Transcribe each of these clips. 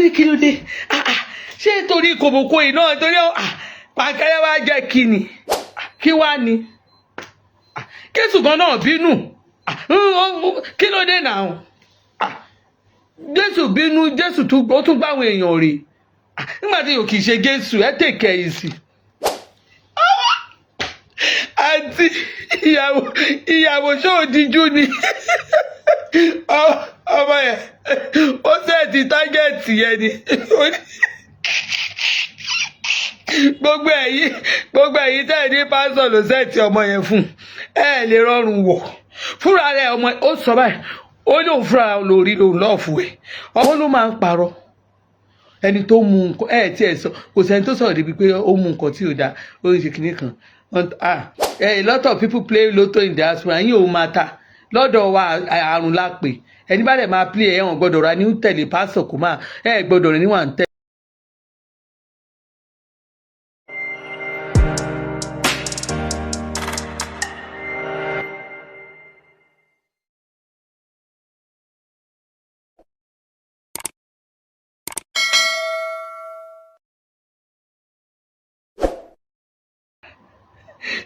Ní kí ló dé? Ah, ah, ṣé torí kòbókò yìí náà, torí pàǹkẹ́rẹ́ wá jẹ́ kí ni? Kí wá ni Jésù gan náà bínú? Kí ló dé náà? Jésù bínú, Jésù ó tún gbáwọn èèyàn rè nígbà tí yóò kì í ṣe Jésù. Ẹ tèkẹ́ yìí sí. Àǹtí ìyàwó, ìyàwó ṣó díjú ni? Ọmọ yẹn ó set target yẹn ni. Gbogbo ẹ̀yin tẹ́ ẹ̀ ní pásítọ̀ ló set ọmọ yẹn fún ẹ, lè rọrùn wọ̀ fúnra rẹ̀. Ọmọ ó sọ báyìí, ó lóun fúnra lórí lòun lọ́ọ̀fù ẹ̀. Ọmọ ló máa ń parọ́. Ẹni tó mú nǹkan ẹ tí ẹ sọ, kò sẹ́ni tó sọ̀rọ̀ débi pé ó mú nǹkan tí ò dáa, ó ń ṣe kinní kan. A lot of people play lotto in diaspora. Yín ò máa ta lọ́dọ̀ wa, àrùn la pè. Ẹni bá dẹ̀ máa play ẹ̀, wọ́n gbọ́dọ̀ ra ní tẹ̀lé pásọ̀, kó máa ẹ̀ gbọ́dọ̀ rìn níwọ̀n tẹ̀.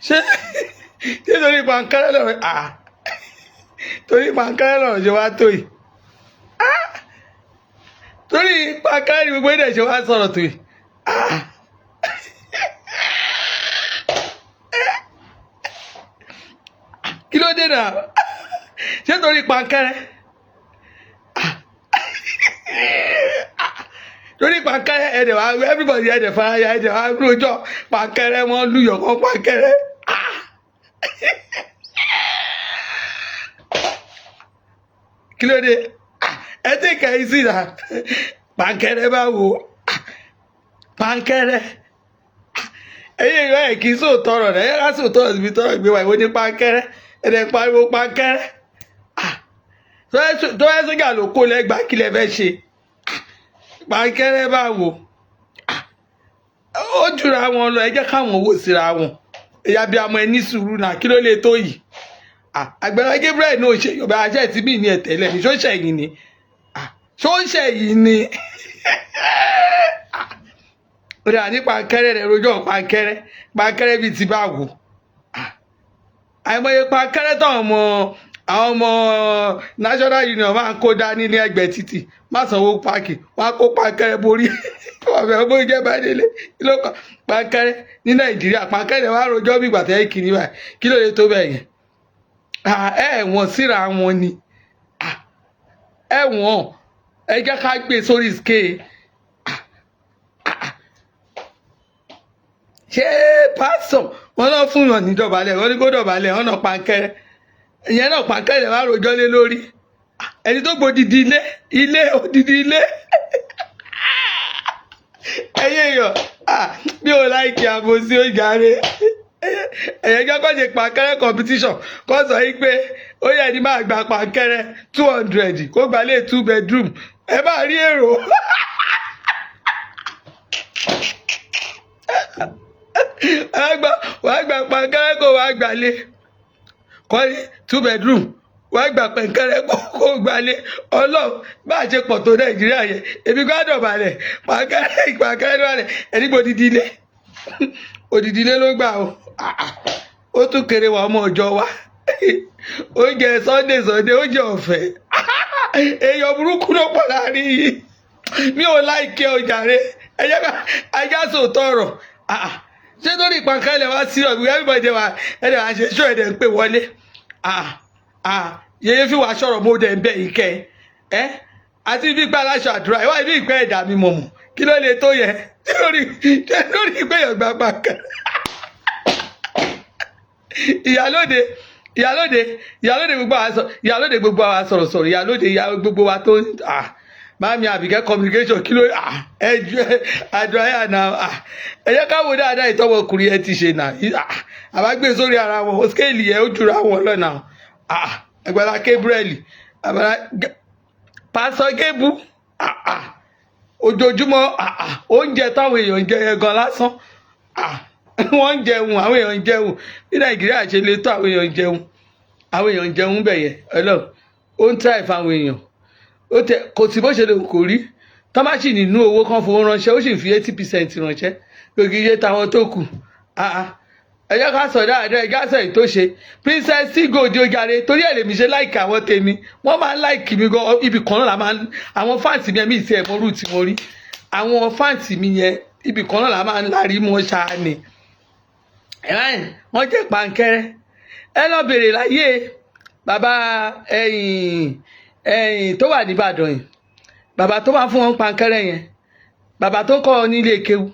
Ṣé torí pankẹ́rẹ́ lọ́rọ̀? Ah, torí pankẹ́rẹ́ lọ́rọ̀ ṣe wá tó yìí? Ah, torí pankẹ́rẹ́ ni gbogbo ẹ̀dẹ̀ ṣe wá sọ̀rọ̀ tó yìí? Ah, kí ló dé náà? Ṣé torí pankẹ́rẹ́? Ah, torí pankẹ́rẹ́ ẹ̀dẹ̀ wá, everybody ẹ̀dẹ̀ faraya, ẹ̀dẹ̀ wá rojọ́ pankẹ́rẹ́, wọ́n lùyọ̀ kọ́ pankẹ́rẹ́. Ah, kí ló dé? Ah, ẹ tí kẹ́ ẹ sí náà. Pankẹ́rẹ́ bá wo? Ah, pankẹ́rẹ́, ẹ̀yin ìlú ẹ̀ kì í sóòótọ́ ọ̀rọ̀ rẹ̀. Ẹ̀ ká sóòótọ́ ọ̀rọ̀ síbi tọ́rọ̀ gbé wa. Ìwọ ní pankẹ́rẹ́, ẹ̀dẹ̀ pariwo pankẹ́rẹ́. Ah, tó ẹ sójà ló kó lẹ́gbàá, kí lẹ fẹ́ ṣe? Pankẹ́rẹ́ bá wò? Ó jura wọn lọ. Ẹ jẹ́ káwọn wò síra wọn. Ẹ̀yà bí amọ̀ ẹ ní sùúrù náà. Kí ló lè tó yìí? Àgbàlá Gabriel náà ṣe Yorùbá aṣẹ́ tí mí ní ẹ̀tẹ́lẹ̀ ní. Ṣó ń ṣẹ̀yìn ni? Ṣó ń ṣẹ̀yìn ni? Ó dà ní pankẹ́rẹ́ rẹ̀ rojọ́ pankẹ́rẹ́. Pankẹ́rẹ́ bíi ti bá wò? Àìmọye pankẹ́rẹ́ táwọn ọmọ, àwọn ọmọ National Union máa ń kó dání ní ẹgbẹ́ títì, má sanwó páàkì, wọn á kó pankẹ́rẹ́ borí wọn fẹ́ bó jẹ́ bá délé. Kí ló kàn pankẹ́rẹ́ ní Nàìjíríà? Pankẹ́rẹ́ wàá rojọ́ bí ìgbà tẹ́ kiri báyìí. Kí ló lè tó bẹ́ẹ̀ yẹn? Ẹ wọ̀n síra wọn ni. Ẹ wọ̀n, ẹ jẹ́ ká gbé sórí scale. Ṣé pásítọ̀ wọn náà fún yàn nídọ̀bálẹ̀, wọn ní kó dọ̀bálẹ̀, wọn náà pankẹ́rẹ́ ìyẹn náà, pankẹ́rẹ́ wàá rojọ́ lé lórí ẹni tó gbòdìdí ilé, ilé odidi ilé. Ẹyẹ èèyàn, bí o like àbòsí ó jàre. Ẹ̀yẹ jẹ́ kó ṣe pankẹ́rẹ́ competition, kó sọ yìí pé ó yẹ ní máa gba pankẹ́rẹ́ 200, kó gba lé two bedroom. Ẹ bá rí èrò. Wàá gba pankẹ́rẹ́, kó wàá gbalé kọ́ ní two bedroom. Wàá gba pankẹ́rẹ́, kó gbalé. Ọlọ́run, bá a ṣe pọ̀ tó Nàìjíríà yẹn, èmi gbọ́dọ̀ balẹ̀. Pankẹ́rẹ́, pankẹ́rẹ́ ló wà lẹ̀. Ẹni gbọ́ odidi ilé, odidi ilé ló gbà o. Ó tún kéré wa. Ọmọ ọjọ́ wa, oúnjẹ Sunday Sunday, oúnjẹ ọ̀fẹ́. Èèyàn burúkú ló pọ̀ láàrin yìí. Mi ò like ọjà rẹ. Ẹ jẹ́ ká ajá sòótọ́ ọ̀rọ̀. Ṣé lórí ìpànkẹ́lẹ̀ wá sí ọ̀gbìn? Everybody wa ẹ̀dẹ̀ wá ṣe ṣó, ẹ̀dẹ̀ ń pè wọlé. Yeye fi wàá sọ̀rọ̀, mo dẹ̀ ń bẹ̀ yìí kẹ́ ẹ́ àti ibi ìpẹ́ aláṣọ àdúrà ìwà ibi ìpẹ́ ẹ̀dá mi mọ̀mọ́. Kí ló lè tó yẹ lórí ìpẹ́ èèyàn gba pàǹkẹ́? Ìyálóde, ìyálóde, ìyálóde, gbogbo àwa sọ ìyálóde, gbogbo àwa sọ̀rọ̀ sọ̀rọ̀ ìyálóde, ìyá gbogbo wa tó ń mami Àbíkẹ́ communication. Kí ló ẹ ju àdúrà yà náà? Ẹ jẹ́ ká wo dáadáa ìtọ́wọ́ ọkùnrin ẹ ti ṣe náà. Àbá gbé sórí ara wọn scale yẹn, ó jura wọn lọ́nà. Àgbàlá Gabriel, Àgbàlá Pásọ Gébú, ojoojúmọ́ oúnjẹ táwọn èèyàn ń jẹ yẹn gan lásán, wọ́n ń jẹun, àwọn èèyàn ń jẹun. Bí Nàìjíríà ṣe lè tó, àwọn èèyàn ń jẹun, àwọn èèyàn ń jẹun bẹ̀ yẹn. Ọlọ́run ó ń try fáwọn èèyàn. Ó tẹ kò sí bó ṣe lè kò rí. Tó bá sì nínú owó kan fowó ránṣẹ́, ó sì fi 80% ránṣẹ́, gbogbo iye táwọn tó kù. Ẹ jẹ́ ká sọ dáadáa, ẹ jẹ́ ká sọ èyí tó ṣe. Princess Gold ojàre, torí ẹ̀ lèmi ṣe like àwọn tèmi, wọ́n máa ń like mi gan. Ibì kan náà la máa ń, àwọn fans mi, ẹ̀mí ìsì ẹ̀mọ́rú tí mo rí àwọn fans mi yẹn, ibì kan náà la máa ń lárí mọ́ ṣáá ni. Wọ́n jẹ́ pankẹ́rẹ́. Ẹ lọ bèrè láyé bàbá ẹ̀yìn ẹ̀yìn tó wà nìbàdàn yìí, bàbá tó máa fún wọn pankẹ́rẹ́ yẹn, bàbá tó ń kọ́ ọ nílé kéwú,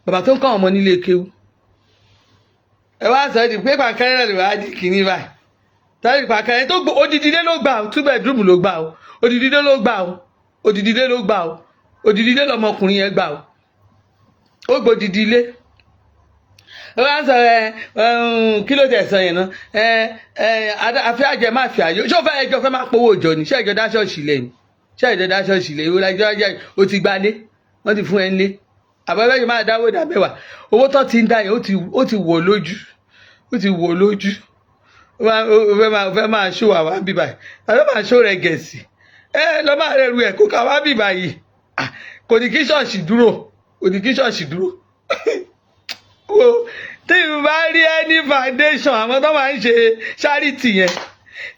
bàbá tó ń kọ́ ọmọ nílé kéwú. Ẹ wá sọ di pé pankẹ́rẹ́ náà lè wá di kìíní báyìí tọ́jú pankẹ́rẹ́ tó gbó. Odidi ilé ló gbà ó, two bedroom ló gbà ó, odidi ilé ló gbà ó, odidi ilé ló gbà ó, odidi ilé lọmọkùnrin yẹn gbà ó, ó gbòdidi ilé. Ó wá sọ ẹ, kí ló tẹ̀ sọ yẹn náà? Ẹ ẹ àfi àjẹ má fi àyò. Ṣé o fẹ́ ẹjọ́ fẹ́ máa powó ìjọ ni? Ṣé ẹjọ́ dá ṣọ́ọ̀ṣì lẹ̀ ni? Ṣé ẹjọ́ dá ṣọ́ọ̀ṣì lẹ̀? Ìwé lájọ́ ajá o ti gbalé, wọ́n ti fún ẹ ńlé, àbábẹ́ yìí máa dáwó ìdá mẹ́wàá. Owó tó ti ń dá yẹn, ó ti wọ̀ lójú, ó ti wọ̀ lójú. Ó fẹ́ máa ṣó àwa bíbá yìí, àbẹ́ máa ṣó rẹ̀ gẹ̀ẹ́sì. Ẹ lọ́ máa rẹ̀ ru ẹ̀ kó ká wá bíbá yìí. Kò ní kí ṣọ́ọ̀ṣì dúró, kò ní kí ṣọ́ọ̀ṣì dúró. Wo, tí n bá rí any foundation, àwọn tó máa ń ṣe charity yẹn,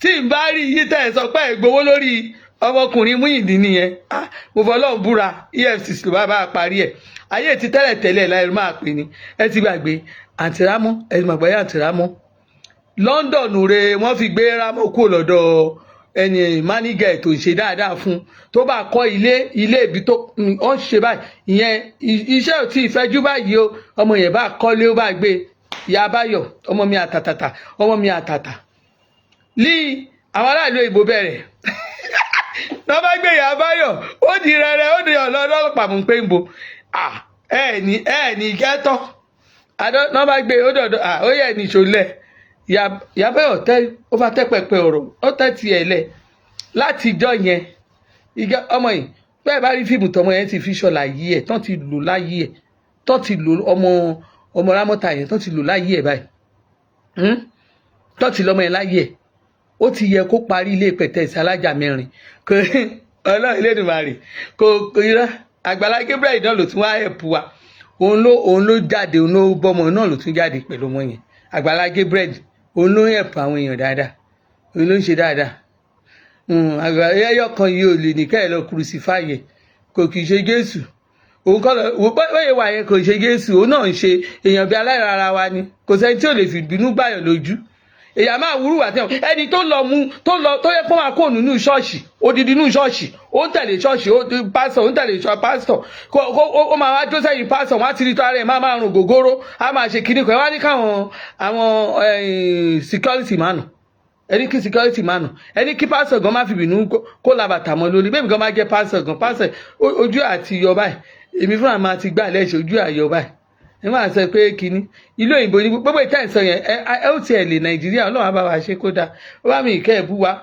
tí n bá rí yí tẹ̀ ẹ sọ pé ẹ gbowó lórí ọmọkùnrin Muyideen nìyẹn, mo fọlọ́run búra, EFCC ló bá parí ẹ̀. Ayé ti tẹ́lẹ̀ tẹ́lẹ̀ láì máa pè ní. Ẹ ti gbàgbé àǹtí Rámọ́? Ẹ ti gbàgbé àǹtí Rámọ́ London re? Wọ́n fi gbé Rámọ́ kúrò lọ́dọ̀ ẹni mánígà tó ń ṣe dáadáa fún, tó bá kọ́ ilé, ilé ibi tó ó ń ṣe báyìí. Ìyẹn iṣẹ́ ò tí ì fẹ́jú báyìí o. Ọmọ yẹn bá kọ́lé, ó bá gbé ìyá Báyọ̀, ọmọ mi àtàtàtà, ọmọ mi àtàtà lí. Àwọn aráàlú òyìnbó bẹ̀rẹ̀ lọ́ bá gbé ìyá Báyọ̀, ó di rẹ̀rẹ̀, ó di ọlọ́pàá mú pé ń bo ẹ ní ẹ ní gẹ́tọ̀ lọ́ bá gbé ó dọ̀dọ̀. Ó yẹ ní ìṣòlẹ̀. Ìyá Báyọ̀ tẹ́, ó bá tẹ́ pẹpẹ ọ̀rọ̀, ó tẹ́ tiẹ̀ lẹ̀ láti ìjọ yẹn. Ọmọ yìí bẹ́ẹ̀ bá rí fíìmù tọmọ yẹn ti fi ṣọlá yí ẹ̀ tán, ti lò láyé ẹ̀ tán, ti lò ọmọ ọmọ Rámọ́tà yẹn tán, ti lò láyé ẹ̀ báyìí, tán ti lọ́mọ yẹn láyé ẹ̀. Ó ti yẹ kó parí ilé pẹ̀tẹ́sì alájà mẹ́rin. Kò Ọlọ́run Elédùmarè kò irọ́. Àgbàlá Gabriel náà ló tún wá ẹ̀pù wa. Òun ló jáde, òun ló bọ́mọ náà ló tún jáde pẹ̀lú ọmọ yẹn. Àgbàlá Gabriel, òun ló ń ẹ̀pù àwọn èèyàn dáadáa, òun ló ń ṣe dáadáa. Ẹyọ kan yìí ò lè ní kẹ́ ẹ̀ lọ crucify ẹ̀. Kò kì í ṣe Jésù, òun kọ́ lọ bóyá wà yẹn, kò ṣe Jésù. Òun náà ń ṣe èèyàn bí aláìrara wa ni. Kò sẹ́ni tí ò lè fi bínú gbàyàn lójú. Èèyàn máa wúrú wà tẹ́wọ̀n. Ẹni tó lọ mú tó lọ tó yẹ kó máa kó nínú ṣọ́ọ̀ṣì, odidi nínú ṣọ́ọ̀ṣì, ó ń tẹ̀lé ṣọ́ọ̀ṣì, ó pásítọ̀, ó ń tẹ̀lé pásítọ̀, ó máa wá jó sẹ́yìn pásítọ̀. Wọ́n á ti rí tó ara ẹ̀ máa rùn gògóró, á máa ṣe kíní kan. Ẹ wá ní káwọn àwọn security mánu, ẹni kí security mánu, ẹni kí pásítọ̀ gan má fi bínú kó la bàtà mọ́ lórí. Bẹ́ẹ̀ mi gan máa jẹ́ pásítọ̀ gan, pásítọ̀ ojú àti yọ báyìí, èmi fúnra máa ti gbà lẹ́sẹ̀ ojú àyọ báyìí. Ẹ máa sọ pé kínní ìlú òyìnbó ní gbogbo ìtẹ́ ìsọ yẹn. Ẹ ó tiẹ̀ lè Nàìjíríà, Ọlọ́run á bá wa ṣe kó dáa. Ó bá mi ìkẹ́ ẹ̀ bú wa.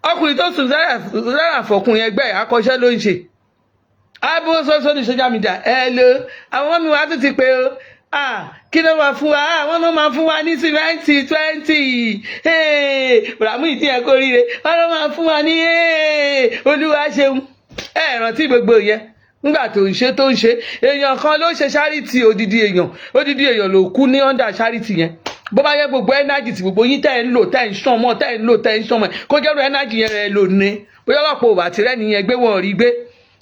Ọkùnrin tó sùn sára fọkùnrin ẹgbẹ́ ẹ̀ akọ́ṣẹ́ ló ń ṣe abó sọ́sọ́ ní social media. Ẹ lo àwọn ọmọ mi wá tún ti pé o. Kí ló máa fún wa? Àwọn ló máa fún wa ní sìmẹ́ǹtì 20 ràmú ìdí ẹ̀ kó ríire. Wọ́n ló máa fún wa ní. Olúwa ṣeun. Ẹ rántí gbogbo yẹn nígbà tó ń ṣe, tó ń ṣe. Èèyàn kan ló ṣe charity, odidi èèyàn, odidi èèyàn ló kú ní under charity yẹn. Bó bá yẹ gbogbo energy tí gbogbo yín tẹ́ ń lò, tẹ́ ń ṣàn mọ́, tẹ́ ń lò, tẹ́ ń ṣàn mọ́, kó jẹ́rú energy yẹn rẹ̀ lò ní bóyá ọlọ́pàá ò bá tirẹ̀ nìyẹn gbé, wọn rí gbé.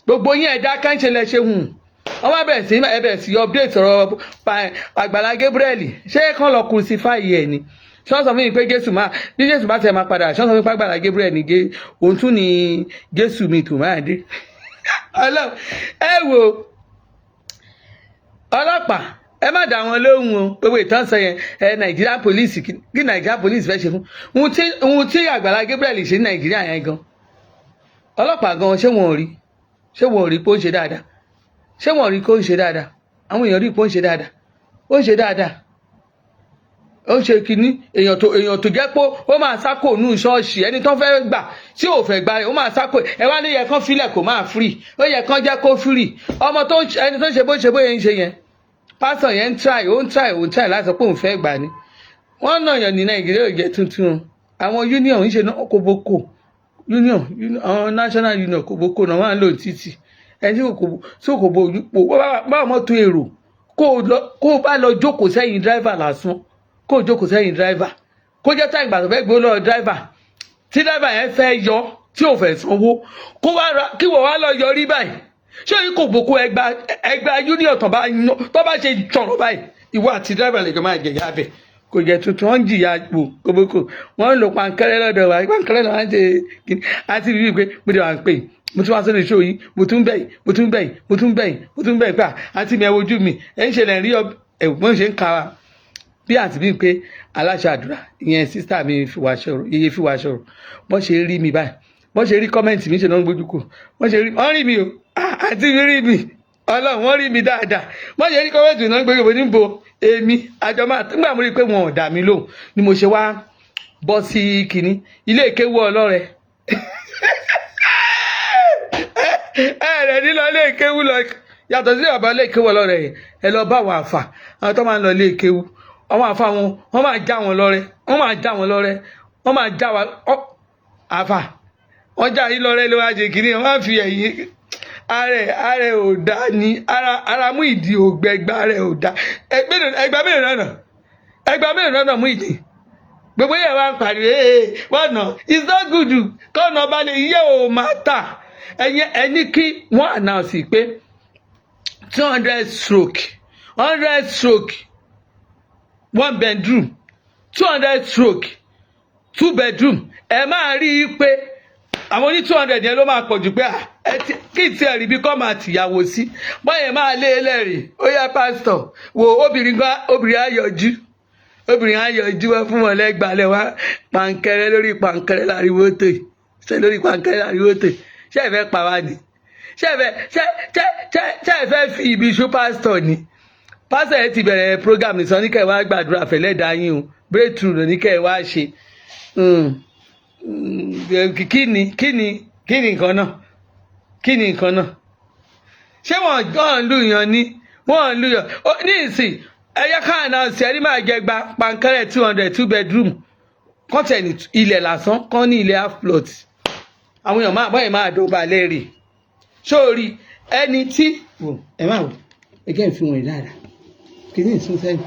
Gbogbo yín ẹ̀dá kánṣe lẹ ṣe hùn. Wọ́n bá bẹ̀rẹ̀ sí ẹ bẹ̀rẹ̀ sí update ọ̀rọ̀ Àgbàlá Gabriel. Ṣé kán lọ crucify ẹ̀ ni? Ṣé wọ́n sọ fún mi pé Jésù máa bí Jésù bá tẹ̀ máa padà? Ṣé wọ́n sọ fún mi pé Àgbàlá Gabriel ní òun tún ní Jésù mi tó máa dé? Ọlọ́run, ẹ wo ọlọ́pàá, ẹ má dá wọn lóhùn o. Gbogbo ìtàn sọ yẹn ẹ, Nàìjíríà police, kí Nàìjíríà police fẹ́ ṣe fún ohun tí Àgbàlá Gabriel ṣe ní Nàìjíríà yẹn gan? Ọlọ́pàá gan, ṣé wọn ò rí? Ṣé wọn ò rí pé ó ń ṣe dáadáa? Ṣé wọn ò rí pé ó ń ṣe dáadáa? Àwọn èèyàn rí pé ó ń ṣe dáadáa, ó ń ṣe dáadáa, ó ń ṣe kínní. Èèyàn tó jẹ́ pé ó máa sákò nù ṣọ́ọ̀ṣì, ẹni tó fẹ́ gbà tí ò fẹ́ gbà rẹ̀, ó máa sákò. Ẹ wá ní yẹ kán filẹ̀ kó máa free, ó yẹ kán jẹ́ kó free. Ọmọ tó ẹni tó ń ṣe bó ṣe bóyá ń ṣe yẹn, pásítọ̀ yẹn ń try, ó ń try, ó ń try láti sọ pé òun fẹ́ gbà ni. Wọ́n náà yàn ní Nàìjíríà ò jẹ́ tuntun. Àwọn union ń ṣe náà kóbókò. Union, àwọn national union, kòbókò náà wà ń lò títì. Ẹni tí kò bo ojúpò bá mọ́tò èrò, kó o bá lọ jókòó sẹ́yìn driver lásán, kó o jókòó sẹ́yìn driver, kó jẹ́ tá ìgbà tó fẹ́ gbé lọ́wọ́ driver, tí driver yẹn fẹ́ yọ, tí ò fẹ́ sanwó, kó wá ra kí wọ́n wá lọ yọrí báyìí. Ṣé kò boko ẹgba ẹgba union tó bá ṣe sọ̀rọ̀ báyìí, ìwọ àti driver lè jọ máa jẹ̀yà bẹ̀. Kò jẹ́ tuntun, wọ́n ń jìyà pò kòbókò, wọ́n ń lo pankẹ́rẹ́ lọ́dọ̀ wa. Pankẹ́rẹ́ lọ́wọ́ ń ṣe kíni àti bíbí pé mo ti wà ń pè, mo tún wá sórí show yìí, mo tún bẹ̀yìn, mo tún bẹ̀yìn, mo tún bẹ̀yìn, mo tún bẹ̀yìn pé àǹtí mi, ẹ wojú mi, ẹ ń ṣẹlẹ̀ rí ẹ bọ́n ṣe ń ka wa bí àǹtí mi pé aláṣọ àdúrà ìyẹn, sister mi fi wá ṣọ̀rọ̀, iye fi wá ṣọ̀rọ̀. Bọ́n ṣe rí mi báyìí, bọ́n ṣe rí comment mi ṣe náà ń gbójú kù. Bọ́n ṣe rí, wọ́n rí mi o. Àǹtí mi rí mi, Ọlọ́run, wọ́n rí mi dáadáa. Bọ́n ṣe rí comment náà ń gbójú kù níbo èmi àjọ máa nígbà mo rí i pé wọn ò dà mí lóhùn ni mo ṣe wá bọ́ sí kínní ilé ìkéwú ọlọ́rẹ. Ẹ rẹ̀ ní lọ ilé ìkéwú lọ, yàtọ̀ sí bàbá ilé ìkéwú ọlọ́rẹ yẹn. Ẹ lọ bá àwọn àfà, àwọn tó máa ń lọ ilé ìkéwú, àwọn àfà wọn, wọ́n máa já wọn lọ́rẹ, wọ́n máa já wọn lọ́rẹ, wọ́n máa já wa àfà, wọ́n já yín lọ́rẹ ló wá ṣe kínní, wọ́n á fi ẹ̀yìn ààrẹ ààrẹ ò dá ní ara ara mú ìdí ògbẹgbà rẹ ò dá. Ẹgbà mélòó náà, ẹgbà mélòó náà mú ìdí gbogbo yẹn wá ń pariwo ee wọ́n nà. It's not good kọ́nà balẹ̀ iye ò máa tà. Ẹ̀yìn ẹni kí wọ́n announce pé 200 stroke 100 stroke one bedroom, 200 stroke two bedroom. Ẹ máa rí i pé àwọn oní 200 yẹn ló máa pọ̀ jù pé kí tí ẹ rí bí kọ́ máa tìyàwó sí báyẹn máa lé ẹlẹ́rìí. Ó yá, pásítọ̀ wo obìnrin gan, obìnrin á yọjú, obìnrin á yọjú wá fún wọn lẹ́gbàálẹ̀ wá pàǹkẹ́rẹ́ lórí pàǹkẹ́rẹ́ láriwo tó yìí. Ṣé lórí pàǹkẹ́rẹ́ láriwo tó yìí? Ṣé ẹ fẹ́ pa wá ni? Ṣé ẹ fẹ́ ṣé ṣé ṣé ṣé ẹ fẹ́ fi ibi ṣú pásítọ̀ ni? Pásítọ̀ yẹn ti bẹ̀rẹ̀ program nìsan ní kẹ́ ẹ wá gbàdúrà fẹ́lẹ́ dá yín o. Breakthrough ló ní kẹ́ ẹ wá ṣe. Kí ni kí ni kí ni nǹkan náà? Kí ni nǹkan náà? Ṣé wọ́n ń lù yàn ni? Wọ́n ń lù yàn ní ìsìn ẹ̀yẹ káà náà ṣe ẹni máa jẹ gba pankẹ́rẹ́ 200 two bedroom kọ́tẹ̀ ní ilẹ̀ lásán kọ́ ní ilẹ̀ half plot. Àwọn èèyàn máa bọ́yìí máa dóba léèrè sórí ẹni tí wò. Ẹ máa wò, ẹ jẹ́ ìfihàn ẹ̀ dáadáa. Kì í ní ìsún sẹ́yìn.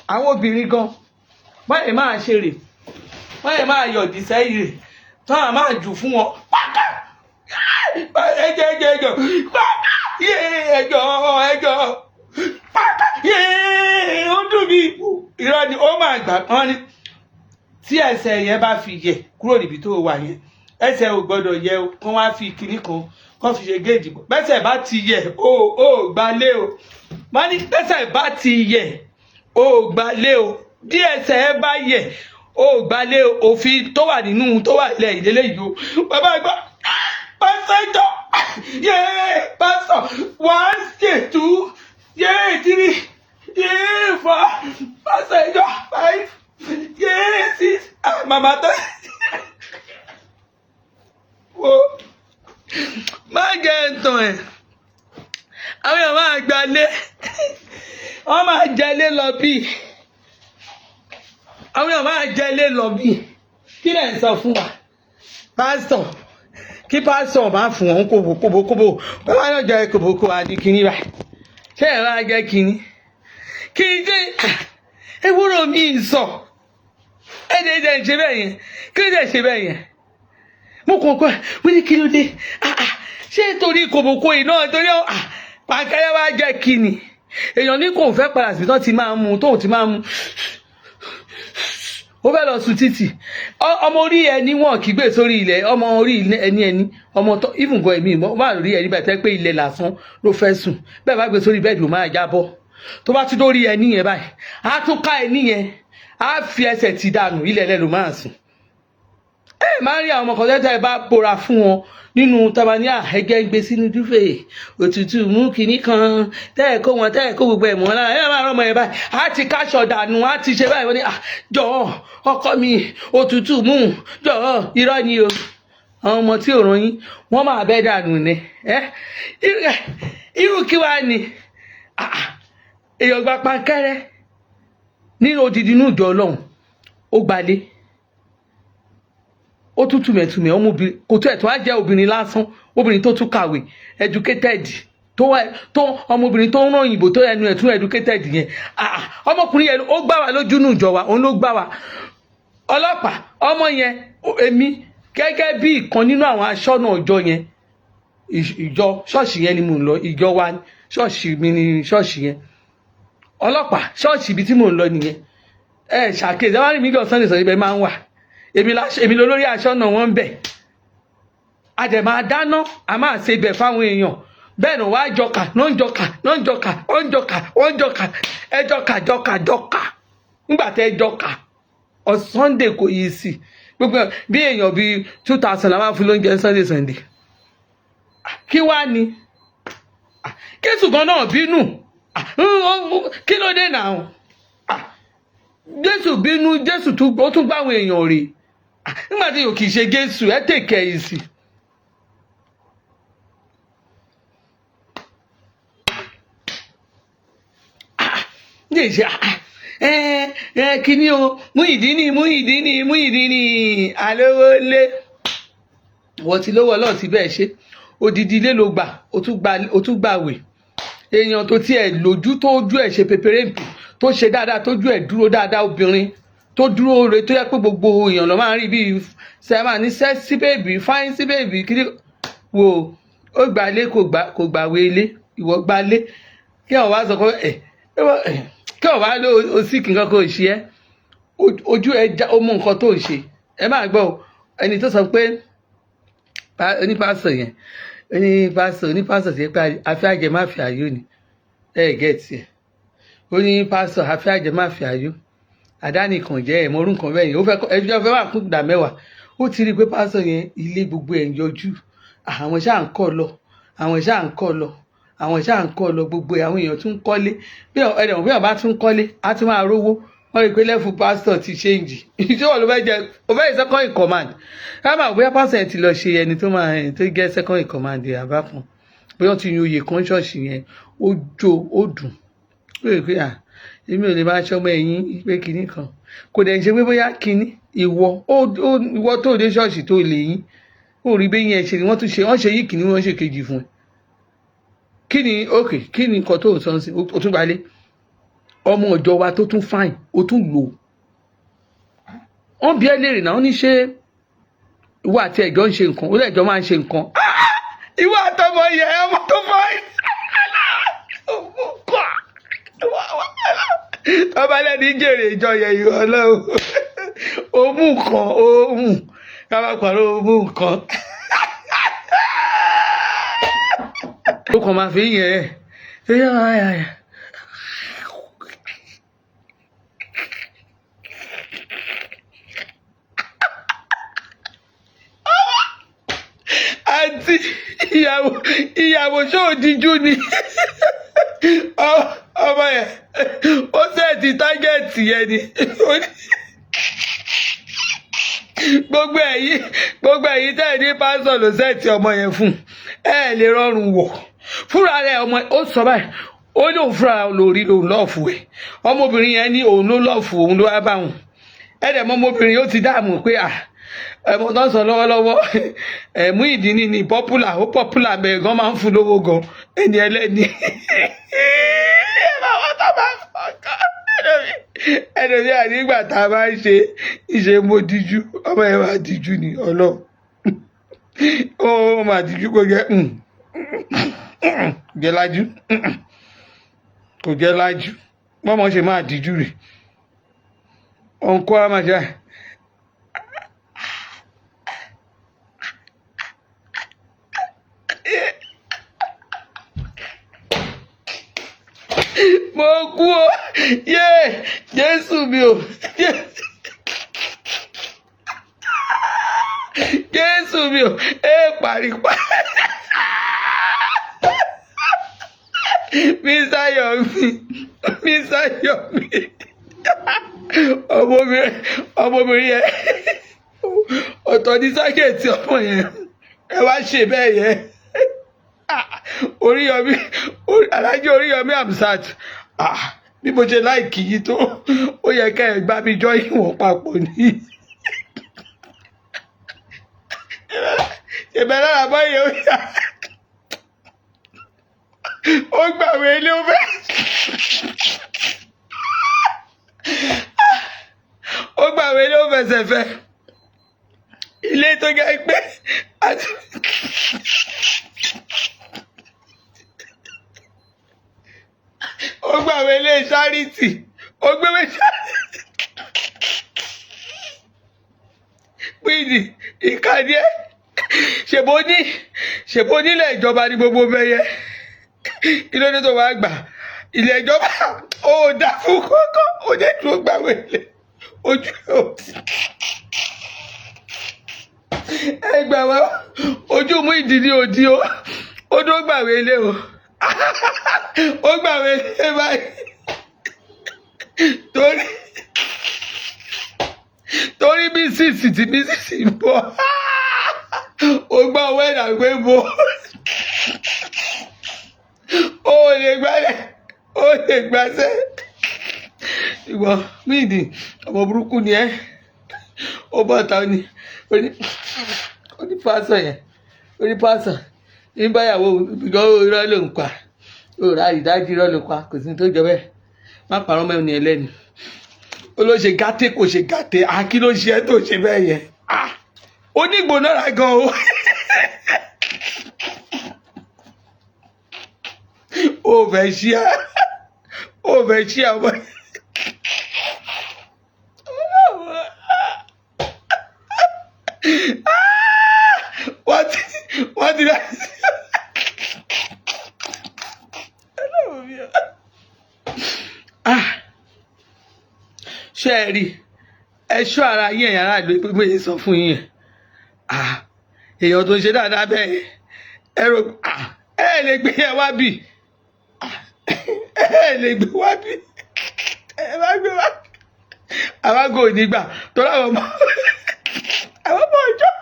Àwọn obìnrin gan báyìí máa ṣe rè, báyìí máa yọ̀dí sẹ́yìn rè táwọn máa jù fún wọn pátá. Ẹjọ, ẹjọ, ẹjọ, pátá, ẹjọ, ẹjọ, pátá, ó dùn mí. Irọ́ ni ó máa gbà. Wọ́n ní tí ẹsẹ̀ yẹn bá fi yẹ kúrò níbi tó wà yẹn, ẹsẹ̀ ò gbọ́dọ̀ yẹ o. Kán wá fi kinní kan kán fi ṣe géèjì bọ̀. Bẹ́sẹ̀ bá ti yẹ, o ò gbalé o. Wọ́n ní bẹ́sẹ̀ bá ti yẹ, o ò gbalé o. Bí ẹsẹ̀ ẹ bá yẹ, o ò gbalé o. Òfin tó wà nínú tó wà ilẹ̀ ìdílé yìí o. Bàbá àgbà pásítọ̀ yé, pásítọ̀, one, two, yé, three, yé, four, pásítọ̀ ìjọ, five, yé, six. Ah, màmá tó wo má jẹ́ ntàn ẹ̀. Àwọn èèyàn máa gbalé, wọ́n máa jẹlé lọ bí. Àwọn èèyàn máa jẹlé lọ bí. Kí lẹ̀ ń sọ fún wa, pásítọ̀? Kí pásítọ̀ máa fún wọn kóbó kóbó kóbó, wọ́n máa ń jẹ kóbó àdí kínní báyìí. Ṣé ẹ̀ máa jẹ́ kínní kí n jẹ́ ewúro mi sọ ẹ̀ẹ́dẹ̀ ẹ̀dẹ̀ ń ṣe bẹ́ẹ̀ yẹn? Kí ló dé ṣe bẹ́ẹ̀ yẹn? Mo kàn kọ́ mo ní kí ló dé? Ṣé torí kòbókò yìí náà, torí pàǹkẹ́rẹ́ wá jẹ́ kíni? Èèyàn ní kò fẹ́ padà sí tán ti máa mú tóun ti máa mú, ó fẹ́ lọ sùn títì. Ọmọ orí ẹni wọn kì í gbé sórí ilẹ̀. Ọmọ orí ẹni ẹni ọmọ tó even gan ẹ̀mí wà lórí ẹni báyìí tẹ́ pé ilẹ̀ lásán ló fẹ́ sùn. Bẹ́ẹ̀ bá gbé sórí bẹ́ẹ̀dì, ó máa jábọ́. Tó bá tún dórí ẹni yẹn báyìí, á tún ká ẹni yẹn, á fi ẹsẹ̀ ti dànù, ilẹ̀ lẹ́nu máa sùn. Ẹ máa ń rí àwọn ọmọ kan tẹ́tẹ́ bá bora fún wọn nínú tabania, ẹgẹ́ ń gbé sínú duvet, òtútù mú kinní kan, tẹ́ ẹ̀ kó wọn, tẹ́ ẹ̀ kó gbogbo ẹ̀ mọ́ lára. Ẹ máa rán ọmọ yẹn báyìí, á ti káṣọ dànù, á ti ṣe báyìí. Wọ́n ní jọ̀ọ́ ọkọ mi, òtútù mú, jọ̀ọ́. Irọ́ ni o. Àwọn ọmọ tí ò rán yín, wọ́n máa bẹ́ dànù ni. Ẹ irú kí wàá ni èèyàn gba pankẹ́rẹ́ nínú odidi inú ìjọ Ọlọ́run, ó gbalé. Ó tún tùmẹ̀tùmẹ̀ ọmọbìnrin kò tó ẹ̀ tó á jẹ́ obìnrin lásán, obìnrin tó tún kàwé, educated, tó wá tó ọmọbìnrin tó ń rán òyìnbó, tó ẹnu ẹ̀ tún educated yẹn. Ah, ọmọkùnrin yẹn, ó gbà wá lójú nù ìjọ wa, òun ló gbà wá. Ọlọ́pàá, ọmọ yẹn, èmi gẹ́gẹ́ bí ìkan nínú àwọn aṣọ́nà ìjọ yẹn, ìjọ ṣọ́ọ̀ṣì yẹn ni mò ń lọ, ìjọ wa, ṣọ́ọ̀ṣì mi ni ṣọ́ọ̀ṣì yẹn. Ọlọ́pàá, ṣọ́ọ̀ṣì ibi tí mò ń lọ nìyẹn. Ẹ ṣàkíyèsí, ẹ wá rí mi jọ Sunday, sọ ibẹ̀ máa ń wà. Èmi lolórí aṣọ́nà wọn ń bẹ̀. A dẹ̀ máa dáná, a máa ṣe ibẹ̀ fáwọn èèyàn. Bẹ́ẹ̀ náà wàá jọkà náà, ń jọkà náà, ń jọkà, ó ń jọkà, ó ń jọkà, ẹ jọkà, jọkà, jọkà. Nígbà tẹ́ ẹ jọkà ọ, Sunday kò yí sí gbogbo bí èèyàn bíi 2,000 la máa fún lóúnjẹ Sunday Sunday. Kí wá ni Jésù gan náà bínú? Kí ló dé náà? Jésù bínú, Jésù ó tún gbá àwọn èèyàn rè nígbà tí yóò kì í ṣe Jésù. Ẹ tèkẹ́ yìí sí. Ní ìṣe ẹ ẹ kíní o, Muyideen, Muyideen, Muyideen alówó lé, wọ́n ti lówó ọlọ́run ti bẹ́ẹ̀ ṣe. Odidi ilé ló gbà, ó tún gbà wè. Èèyàn tó tiẹ̀ lójú, tó ojú ẹ̀ ṣe pépérèmpì, tó ṣe dáadáa, tójú ẹ̀ dúró dáadáa, obìnrin tó dúró re, tó yẹ pé gbogbo èèyàn ló máa ń rí bíi sẹ́wọ̀n ní sexy baby, fine sí baby. Kí wo ó gba ilé, kò gbàwé ilé, ìwọ gba ilé. Kí ọ̀ wá sọ pé ẹ̀ kí ọ̀ wá ló o sí kí nǹkan kò ṣe ẹ́, ojú ẹ já, ó mú nǹkan tó ń ṣe. Ẹ máa gbọ́ o, ẹni tó sọ pé onípásọ̀ yẹn, onípásọ̀ ti pé afẹ́ àjẹmáfẹ́ ayó ni ẹ gẹ̀ẹ́tì ẹ̀. Onípásọ̀ afẹ́ àjẹmáfẹ́ ayó àdánìkàn jẹ́ ẹ̀ mọ́rú nǹkan bẹ́ẹ̀ yẹn. Ó fẹ́ ẹjọ́ fẹ́ wà kún ìdá mẹ́wàá. Ó ti rí i pé pásọ̀ yẹn, ilé gbogbo ẹ̀ ń yọjú, àwọn ṣáà ń kọ́ lọ, àwọn ṣáà ń kọ́ lọ, àwọn ṣáà ń kọ́ lọ, gbogbo àwọn èèyàn tún ń kọ́lé. Bí ẹ̀dẹ̀ bí ọba tún ń kọ́lé, á tún máa rówó. Wọ́n rí i pé level pásítọ̀ ti change. Ṣé wọ́n ló fẹ́ jẹ o fẹ́ second in command? Ká máa bóyá pásítọ̀ yẹn ti lọ ṣe ẹni tó máa tó jẹ́ second in command àbá kan, bóyá wọ́n ti yan oyè kan ṣọ́ọ̀ṣì yẹn. Ó jó, ó dùn, ó rí i pé à èmi ò lè máa ṣọmọ ẹ̀yìn pé kinní kan kò dẹ̀ ń ṣe pé bóyá kinní. Ìwọ ó ìwọ tó dé ṣọ́ọ̀ṣì tó lè yín, ó rí bẹ́yìn ẹ̀ ṣe ni wọ́n tún ṣe, wọ́n ṣe yí kìíní, wọ́n ṣe kejì fún ẹ. Kí ni, ok, kí ni nǹkan tó ń sọ sí? O tún gbalé ọmọ ọjọ́ wa tó tún fine, o tún lò ó. Wọ́n bí ẹ léèrè náà, wọ́n ní ṣé ìwọ àti ẹ̀jọ́ ń ṣe nǹkan? Ó lẹ́jọ́ máa ń ṣe nǹkan. Ìwọ àtọmọ yẹ ọmọ tó fine, tọ́ba lẹ́ni jèrè ìjọ yẹn, ìwọ ọlọ́run, ó mú nǹkan, ó mú ká má pàrọ̀, ó mú nǹkan. Ó kàn máa fi ń yẹ ẹ ṣé yà yà yà. Àǹtí ìyàwó, ìyàwó, ṣó ò díjú ni? Ọmọ yẹn, ó set target yẹn ni. Gbogbo ẹ̀yin tẹ́ ẹ̀ ní pásítọ̀ ló set ọmọ yẹn fún ẹ, lè rọrùn wọ̀ fúnra rẹ̀. Ọmọ ó sọ báyìí, ó ní òun fúnra lórí lòun love ẹ̀. Ọmọbìnrin yẹn ní òun ló love, òun ló wá bá òun. Ẹ dẹ̀ mọ́ ọmọbìnrin, ó ti dáàmú pé à ẹ̀mọ́ tó ń sọ lọ́wọ́lọ́wọ́ ẹ̀ Muyideen ní popular, ó popular bẹ́ẹ̀ gan, máa ń fún lówó gan. Ẹni ẹlẹ́ni ẹ máa wọ́n tó máa fọ́ ẹlòmí ànígbà tá a bá ń ṣe ìṣe mo díjú, ọmọ yẹn máa díjú ni. Ọlọ́run, ó máa díjú, kó jẹ́ jẹ́ lájú, kò jẹ́ lájú bọ́mọ ṣe máa díjú rè. Òǹkọ́ á máa ṣe báyìí. Mo kú o, yé Jésù mi o, Jésù mi o, ẹ paripa. Mr. Yomi, Mr. Yomi, ọmọbìnrin yẹn, ọ̀tọ̀ ní target ọmọ yẹn. Ẹ wá ṣe bẹ́ẹ̀ yẹn. Oríyọmí, Alhaji Oríyọmí Hamzat, bí mo ṣe like yìí tó, ó yẹ ká ẹ gbá mi jọ ìwọ̀n papọ̀ ní. Ṣèbẹ̀ lára báyìí, ó yà, ó gbàwé ilé, ó fẹ́ ó gbàwé ilé, ó fẹsẹ̀ fẹ́ ilé tó jẹ́ pé àti ó gbàwé ilé charity, ó gbéwé charity píìdì ìkàdí ẹ. Ṣèbó ní, ṣèbó nílẹ̀ ìjọba ní gbogbo bẹyẹ. Kí ló dé tó wàá gbà ilé ìjọba? Ó dá fún kókó, ó dé dúró gbàwé ilé ojú ò ẹ gbà wá. Ojú mú ìdí ní òdi o. Ó dúró gbàwé ilé o, ó gbàwé ilé báyìí torí bí sísì tí bí sísì ń bọ̀, ó gbọ́ owó ẹ̀dá pé bò ó lè gbálẹ̀, ó lè gbàṣẹ́. Ìwọ míìdì, ọmọ burúkú ni ẹ. Ó bọ̀ ta ó ní ó ní pásọ̀ yẹn, ó ní pásọ̀ ní báyàwó ìgbọ́. Irọ́ ló ń pa, ó rà ìdájí, irọ́ ló pa, kò sí ní tó jọ bẹ́ẹ̀. Má parọ́ mẹ́rin ẹlẹ́ni. Ó ló ṣe gàtẹ́, kò ṣe gàtẹ́. À, kí ló ṣe ẹ́ tó ṣe bẹ́ẹ̀ yẹn? À, onígbónára gan o. Ó fẹ́ ṣí à, ó fẹ́ ṣí àwọn. Wọ́n ti rà. Ah, ṣé ẹ rí? Ẹ ṣọ́ ara yín, ẹ̀yin aráàlú. Pé mo yẹ sọ fún yín yẹn. Ah, èèyàn tó ń ṣe dáadáa bẹ́ẹ̀, ẹ rò, ah, ẹ lè gbé yẹn wá bì, ẹ lè gbé wá bì, ẹ má gbé wá. Àwa kò ní gbà torí àwọn ọmọ ọjọ́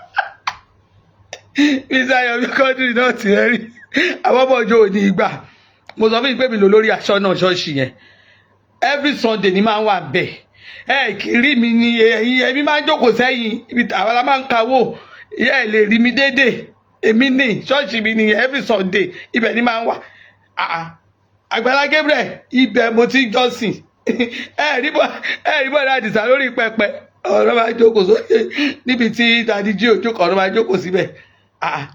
Mr. Yomi Quadri náà ti rẹ́ rí. Àwọn ọmọ ọjọ́ ò ní gbà. Mo sọ fún yín pé mi lò lórí aṣọ náà ṣọ́ọ̀ṣì yẹn. Every Sunday ni máa ń wà bẹ́ẹ̀. Ẹ kì í rí mi ní ẹ̀yìn, ẹ̀mí máa ń jókòó sẹ́yìn ibi àwọn la máa ń kawó. Ẹ lè rí mi déédéé. Èmi ní ṣọ́ọ̀ṣì mi nìyẹn. Every Sunday ibẹ̀ ni máa ń wà. Àgbàlá Gabriel, ibẹ̀ mo ti ń jọ́sìn. Ẹ rí bọ́ àdìsá lórí pẹpẹ, ọ̀rọ̀ máa jókòó sókè níbi tí daddy jí òjò kan, ọ̀rọ̀ máa jókòó síbẹ̀.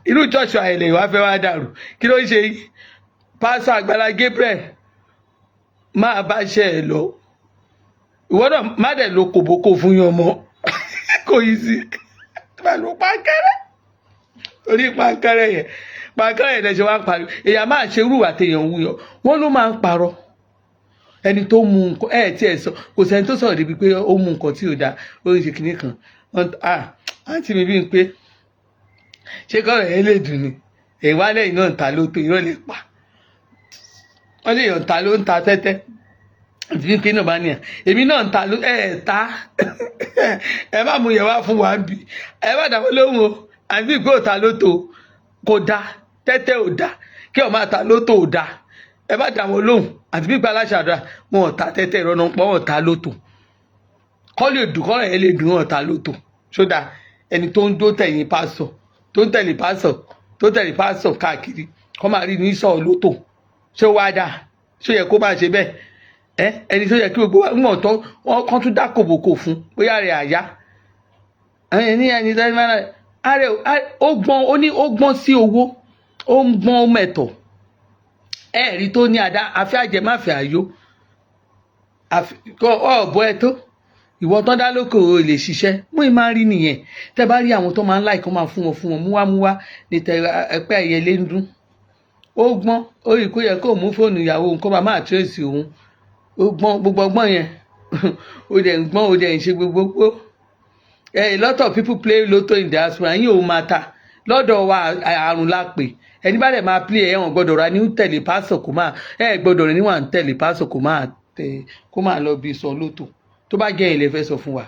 Irú ṣọ́ọ̀ṣì àìlè wá fẹ́ wá dàrú. Kí ló ń ṣe yín? Pásítọ̀ Àgbàlá Gabriel, máa bá ṣe ẹ lọ. Ìwọ náà má dẹ̀ lo kòbókò fún yan mọ́, kò yí sí pẹ̀lú pánkẹ́rẹ́, torí pánkẹ́rẹ́ yẹn, pánkẹ́rẹ́ yẹn lẹ́sẹ̀ wá ń pariwo. Èèyàn máa ṣe irú àtẹ̀yàn wúyọ wọ́n ló máa ń parọ́. Ẹni tó mú nǹkan ẹ tí ẹ sọ, kò sẹ́ni tó sọ̀rọ̀ débi pé ó mú nǹkan tí ò dáa, ó ń ṣe kinní kan. Àǹtí mi bí n pé ṣé kọ́rọ̀ yẹn lè dùn ni. Èyí wá lẹ́yìn náà ń ta ló tó irọ́ lè pa wọ́n lè yàn ta ló ń ta tẹ́tẹ́. Àti bí pé náà bá nìyà, èmi náà ń ta ló ẹ̀ ta. Ẹ má mú yẹn wá fún wa bí ẹ má dàgbọ́ lóhùn o. Àti bí pé ò ta ló tó kò da, tẹ́tẹ́ ò da, kí ọ̀ máa ta ló tó ò da. Ẹ má dà wọ́n lóhùn. Àti bí pé aláṣàdúrà wọn ò ta tẹ́tẹ́, ìrọ̀nà pọ̀, wọn ò ta ló tó kọ́ lè dùn, kọ́ lè dùn, wọn ò ta ló tó sódà. Ẹni tó ń dó tẹ̀yìn pásọ̀, tó ń tẹ̀lé pásọ̀, tó tẹ̀lé pásọ̀ káàkiri, kọ́ máa rí ní sọ̀ọ́ lótò. Ṣé wàá dà? Ṣé ó yẹ kó máa ṣe bẹ́ẹ̀? Ẹ ẹni tó yẹ kí gbogbo wa ń mọ̀ tán, wọ́n kàn tún dá kòbòkò fún bóyá rẹ̀ àyá ẹni tó ń bá ààrẹ. Ó gbọ́n, ó ní ó gbọ́n sí owó, ó ń gbọ́n, ó mẹ̀tọ̀. Ẹ rí tó ní àdá afẹ́ àjẹmáfẹ́ àyó ọ̀bọ ẹ tó ìwọ tán dá lóko ò lè ṣiṣẹ́ mú. Ì máa ń rí nìyẹn. Tẹ bá rí àwọn tó máa ń láì kó máa fún wọn, fún wọn múwámúwá ní tẹ ẹpẹ ẹyẹlé ń dún. Ó gbọ́n, ó rí kó yẹ kó mú fóònù ìyàwó òun kó máa trace òun. Ó gbọ́n gbogbo ọgbọ́n yẹn, ó dẹ̀ ń gbọ́n, ó dẹ̀ ń ṣe gbogbo. A lot of people play lotto in diaspora. Yín ò máa ta lọ́dọ̀ wa, àrùn la pè. Ẹni bá dẹ̀ máa play ẹ̀, wọ́n gbọ́dọ̀ ra ní tẹ̀lé pásọ̀, kó máa ẹ̀ gbọ́dọ̀ rìn níwọ̀n tẹ̀lé pásọ̀, kó máa tẹ̀, kó máa lọ bí sọ lotto. Tó bá jẹ́ ilẹ̀ fẹ́ sọ fún wa.